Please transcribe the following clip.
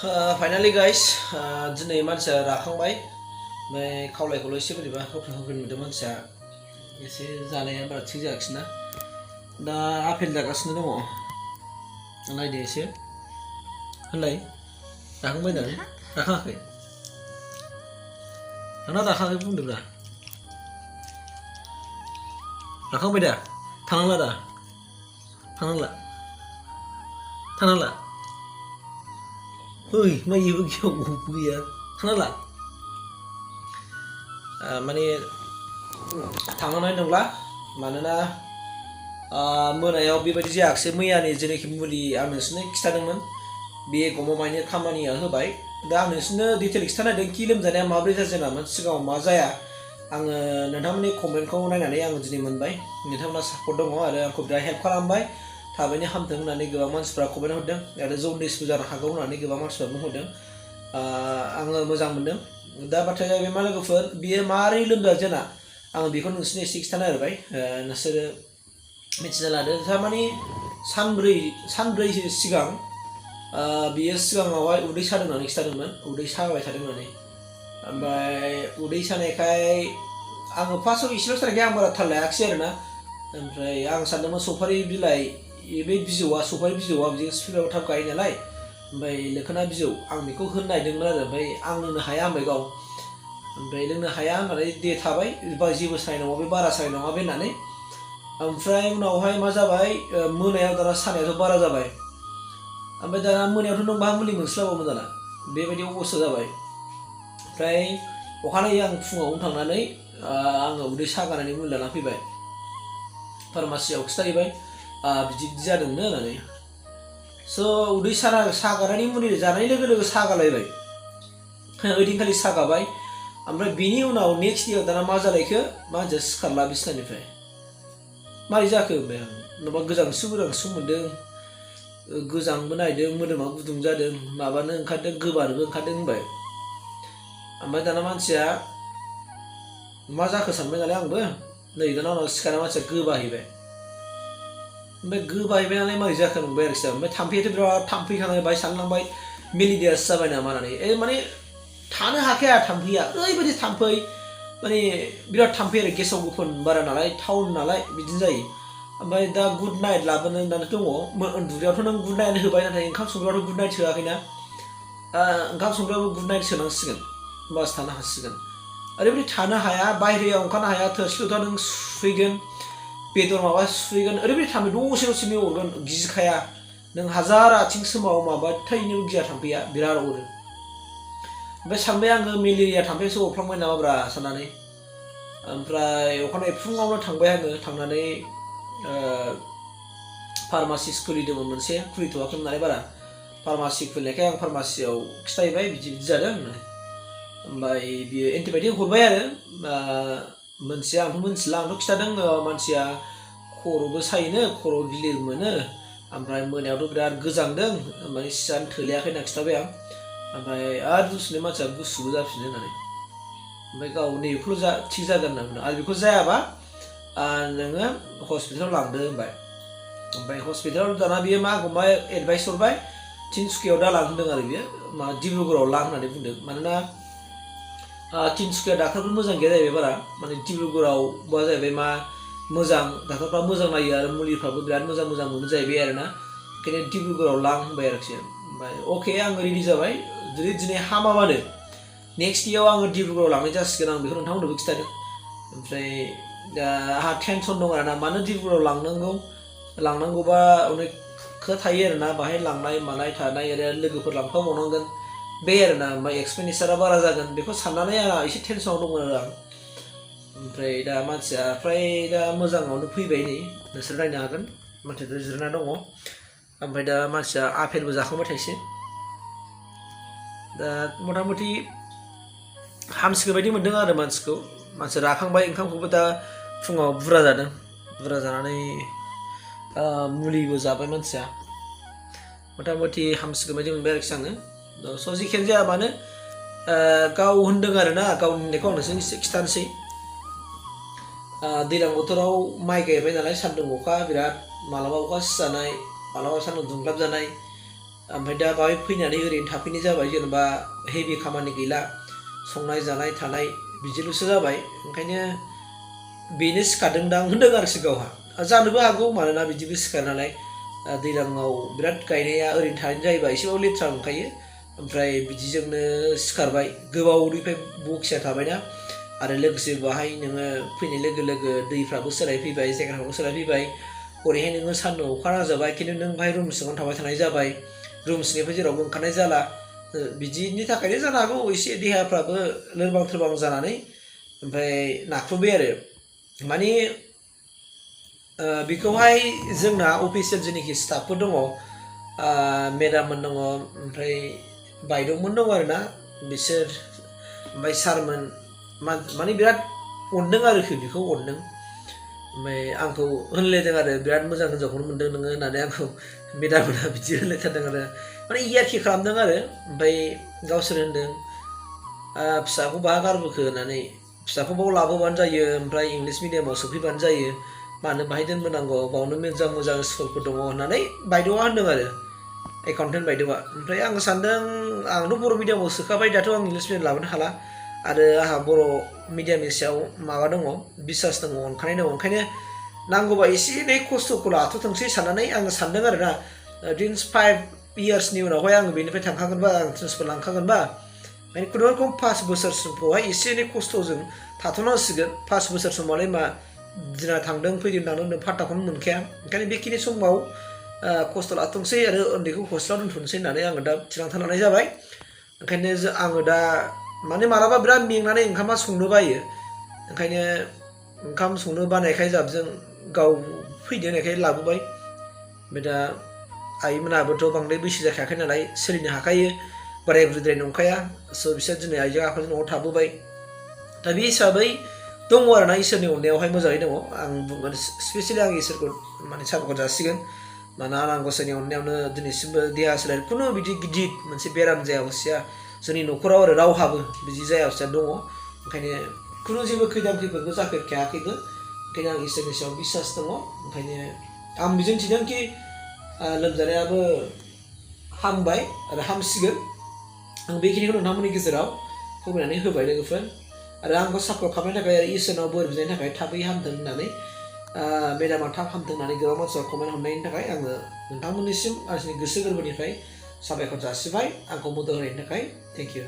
Finally guys, दिनै मानसिया राखांबाय ओमफ्राय खावलायखौल' एसे बोरैबा होफिन मोनदों मानसिया एसे जानाया बारा थिग जायाखिसैना दा आपेल जागासिनो दङ नायदो एसे होनलाय राखांबाय दा राखाङाखै आंना राखाङाखै बुंदोब्रा राखांबाय दा थानांला दा थानांला Ui, mai ibu kau buku ya, kenapa? Mani tangan donglah, mana na mana ya obi badi jak semua ni jenis kimuli anu sini kita dengan biaya komo mainnya kamani ya tu baik. Dah anu sini detail kita nak dengkilim jadi mabri saja nama, sekarang maza ya. Ang nanti mana komen kau nanya ni ang jenis mana baik, nanti mana support dong, ada aku dah help kalam baik. Habisnya ham tengah nani gawang mansper aku benar hodang, ada zone dis pujar hagau nani gawang mansper mu hodang, angga muzang benar. Dah baca ya memang gufur, biar mari lembut aja na, angga bikon nusni six tanah erbai, nasir macam ada. Sama ni sunbray sigang, biar sigang awal udah sadar nani kita dengan, udah sadar nani. Ambai udah sana kai, angga pasal istilah sana kai angga thal layak sih na, ambai angga sana mah sopari bilai. Ibe bijuwa supaya bijuwa bijing spiral thap kai nalai bai lekana biju ang biko honnai dengmोन आरो bai ang लोंनो हाया bai गाव ओमफ्राय लोंनो हाया होननानै दे थाबाय बा जेबो सानाय नङा बे बारा सानाय नङा बे होननानै ओमफ्राय उनावहाय मा जाबाय मोनायाव दाना सानायाथ' बारा जाबाय ओमफ्राय दाना मोनायावथ' नों बा मुलि मोनस्लाबामोन दाना बेबायदि अबस्था जाबाय ओमफ्राय अखानायै आं फुङाव थांनानै आङो उदै सागानायनि मुलि लाना फैबाय फार्मासियाव खिथाहैबाय बिदि जादोंनो होननानै स' उदै सागानायनि मुलि जानाय लोगो लोगो सागालायबाय ओइदिनखालि सागाबाय ओमफ्राय बिनि उनाव नेक्स्ट डेआव दाना मा जालायखो मानसिया सिखारला बिसनानिफ्राय मारै जाखो होनबाय आं नङाबा गोजांसु मोनदों गोजांबो नायदों मोदोमा गुदुं जादों माबानो ओंखारदों गोबानोबो ओंखारदों होनबाय ओमफ्राय दाना मानसिया मा जाखो सानबाय नालाय आंबो नै दाना उनाव सिखारना मानसिया गोबाहैबाय ओमफ्राय गोबाहैबाय नालाय मारै जाखो नंबाय आरोखि ओमफ्राय थाम्फैयाथ' बिराद थाम्फै खानांबाय सानलांबाय मेलेरियासो जाबाय नामा होननानै माने थानो हाखाया थाम्फैया ओरैबायदि थाम्फै माने बिराद थाम्फै आरो गेसाव गोफोन बारा नालाय टाउन नालाय बिदिनो जायो ओमफ्राय दा गुड नाइट लाबोनो दानो दङ उन्दुग्रायावथ' नों गुड नाइट होबाय नाथाय ओंखाम संग्रायावथ' गुड नाइट सोआखैना ओंखाम संग्रायावबो गुड नाइट सोनांसिगोन होमबासो थानो हासिगोन ओरैबायदि थानो हाया बाहेरायाव ओंखारनो हाया थोरसि लथा नों सुफैगोन बेदर माबा सुफैगोन ओरैबायदि थाम्फै दसेनो अरगोन गिखाया नों हाजार आथिं सोमाव माबा थैनो गिया थाम्फैया बिराद अरो ओमफ्राय सानबाय आङो मेलेरिया थाम्फैसो अरफ्लांबाय नामाब्रा साननानै ओमफ्राय अखानायै फुङावनो थांबाय आङो थांनानै फार्मासि खुलिदोंमोन मोनसे खुलिथ'वाखैमोन नालाय बारा फार्मासि खुलिनायखाय आं फार्मासियाव खिथाहैबाय बिदि जादों ओमफ्राय बियो एन्टिबायटिक हरबाय आरो मोनसेया आंथ' मोनथिला आंथ' खिथादों मानसिया खर'बो सायोनो खर' गिलिर मोनो ओमफ्राय मोनायावथ' बिराद गोजांदों माने सियानो थोलायाखै होनना खिथाबाय आं ओमफ्राय आरो दसेनो मानसिया गुसुबो जाफिनो होननानै ओमफ्राय गाव नैबेखौल' थिग जागोन होनना बुंदों आरो बेखौ जायाबा नोङो हस्पिटालाव लांदो होनबाय ओमफ्राय हस्पिटालाव दाना बियो मा एडभाइस हरबाय तिनसुकियाव दा लांदों आरो बियो मा डिब्रुगड़आव लां होननानै बुंदों मानोना तिनसुकिया डाक्टारफोर मोजां गैया जाहैबाय बारा माने डिब्रुगड़आव मा जाहैबाय मा मोजां डाक्टारफ्रा मोजां नायो आरो मुलिफ्राबो बिराद मोजां मोनो जाहैबाय आरोना ओंखायनो डिब्रुगड़आव लां होनबाय आरोखि ओमफ्राय अके आङो रेडि जाबाय जुदि दिनै हामाबानो नेक्स्ट डेआव आङो डिब्रुगड़आव लांनाय जासिगोन आं बेखौ नोंथांमोननोबो खिथादों ओमफ्राय दा आंहा टेनसन दं आरोना मानो डिब्रुगड़आव लांनांगौबा अनेक खोथा थायो आरोना बाहाय लांनाय मानाय थानाय आरो लोगोफोर लांफाबावनांगोन बे आरोना ओमफ्राय एक्सपेन्डिचारा बारा जागोन बेखौ साननानै आंहा एसे टेनसनाव दंमोन आरो आं ओमफ्राय दा मानसिया फ्राय दा मोजाङावनो फैबाय नै नोंसोर नायनो हागोन मानसिया जिरायना दङ ओमफ्राय दा मानसिया आपेलबो जाखांबाय थाइसे दा मथा मथि हामसिगोन बायदि मोनदों आरो मानसिया राखांबाय ओंखामखौबो दा फुङाव बुरजा जादों बुरजा जानानै मुलिबो जाबाय मानसिया मथा मथि हामसिगोन बायदि मोनबाय आरोखि आङो स' जिखियानो जाया मानो गाव होनदों आरोना गावनि होननायखौ आं नोंसोरनो एसे खिथानोसै दैज्लां बोथोराव माइ गायबाय नालाय सान्दुं अखा बिराद मालाबा अखा सिजानाय मालाबा सान्दुं दुंग्लाब जानाय ओमफ्राय दा बाहाय फैनानै ओरैनो थाफैनाय जाबाय जेनेबा हेभि खामानि गैला संनाय जानाय थानाय बिदिल'सो जाबाय ओंखायनो बेनो सिखारदोंदां होनदों आरो सिगाङावहा जानोबो हागौ मानोना बिदिबो सिखारो नालाय दैज्लाङाव बिराद गायनाया ओरैनो थानाय जायोबा एसेबाबो लेथ्रा मोनखायो ओमफ्राय बिदिजोंनो सिखारबाय गोबावनिफ्राय बखिया थाबायना आरो लोगोसे बाहाय नोङो फैनाय लोगो लोगो दैफ्राबो सोलायफैबाय जायगाफ्राबो सोलायफैबाय हरैहाय नोङो सान्दुं अखा नांजाबाय खिन्थु नों बाहाय रुम सिङावनो थाबाय थानाय जाबाय रुम सिंनिफ्राय जेरावबो ओंखारनाय जाला बिदिनि थाखायनो जानो हागौ एसे देहाफ्राबो लोरबां थोरबां जानानै ओमफ्राय नाख्रुबबाय आरो माने बेखौहाय जोंना अफिसियेल जेनाखि स्टाफफोर दङ मेडाममोन दङ ओमफ्राय बायद'मोन दङ आरोना बिसोर ओमफ्राय सारमोन माने बिराद अनदों आरोखि बेखौ अनदों ओमफ्राय आंखौ होनलायदों आरो बिराद मोजां हिन्जावखौनो मोनदों नोङो होननानै आंखौ मेडाममोना बिदि होनलायथारदों आरो माने इयारखि खालामदों आरो ओमफ्राय गावसोर होनदों फिसाखौ बहा गारबोखो होननानै फिसाखौ बाव लाबोबानो जायो ओमफ्राय इंलिस मिडियामाव सोफैबानो जायो मानो बाहाय दोनबोनांगौ बावनो मोजां मोजां स्कुलफोर दङ होननानै बायद'आ होनदों आरो एकाउन्टेन्ट बायद'आ ओमफ्राय आं सानदों आंथ' बर' मिडियामाव सोखाबाय दाथ' आं इंलिस मिडियाम लाबोनो हाला आरो आंहा बर' मिडियामनि सायाव माबा दङ बिसास दङ अनखानाय दङ ओंखायनो नांगौबा एसे एनै खस्थ'खौ लाथ'थोंसै साननानै आङो सानदों आरोना उइदिन 5 इयार्सनि उनावहाय आङो बेनिफ्राय थांखागोनबा आं ट्रेन्सफार लांखागोनबा माने खुनुरुखुम 5 बोसोरसिमखौहाय एसे एनै खस्थ'जों थाथ'नांसिगोन 5 बोसोरसिमावलाय मा दिना थांदों फैदों फात्ताखौनो मोनखाया ओंखायनो बेखिनि समाव खस्थ' लाथोंसै आरो उन्दैखौ हस्टेलाव दोनथ'नोसै होननानै आङो दा थिरांथा लानाय जाबाय ओंखायनो आङो दा माने मालाबा बिराद मेंनानै ओंखामा संनो बायो ओंखायनो ओंखाम संनो बानायखाय जाबजों गाव फैदो होननायखाय लाबोबाय ओमफ्राय दा आइमोनाबोथ' बांद्राय बैसो जाखायाखै नालाय सोलिनो हाखायो बाराय बुरिद्राय नंखाया स' बिसोर दिनै आइजो आफाजों न'आव थाबोबाय दा बे हिसाबै दङ आरोना इसोरनि अननायावहाय मोजाङै दङ आं बुंगोन स्पेसियेलि आं इसोरखौ माने साबायखर जासिगोन मानोना आनान गसाइनि अननायावनो दिनैसिमबो देहा सोलेर खुनु बिदि गिदिर मोनसे बेराम जायालासिया जोंनि न'खराव आरो रावहाबो बिदि जायालासिया दङ ओंखायनो खुनु जेबो खैदां खैफोदबो जाफेरखायाखैबो ओंखायनो आं इसोरनि सायाव बिसास दङ ओंखायनो आं मिजिं थिदोंखि लोमजानायाबो हामबाय आरो हामसिगोन आं बेखिनिखौ नोंथांमोननि गेजेराव फोरमायनानै होबाय लोगोफोर आरो आंखौ सापर्ट खालामनायनि थाखाय आरो इसोरनाव बोर बिनायनि थाखाय थाबै हामथों होननानै मेडामा थाब हामथों होननानै गोबां मानसिया कमेन्ट हरनायनि थाखाय आङो नोंथांमोननिसिम आंनि गोसो गोरबोनिफ्राय साबायखर जासिबाय आंखौ मदद होनायनि थाखाय थेंक इउ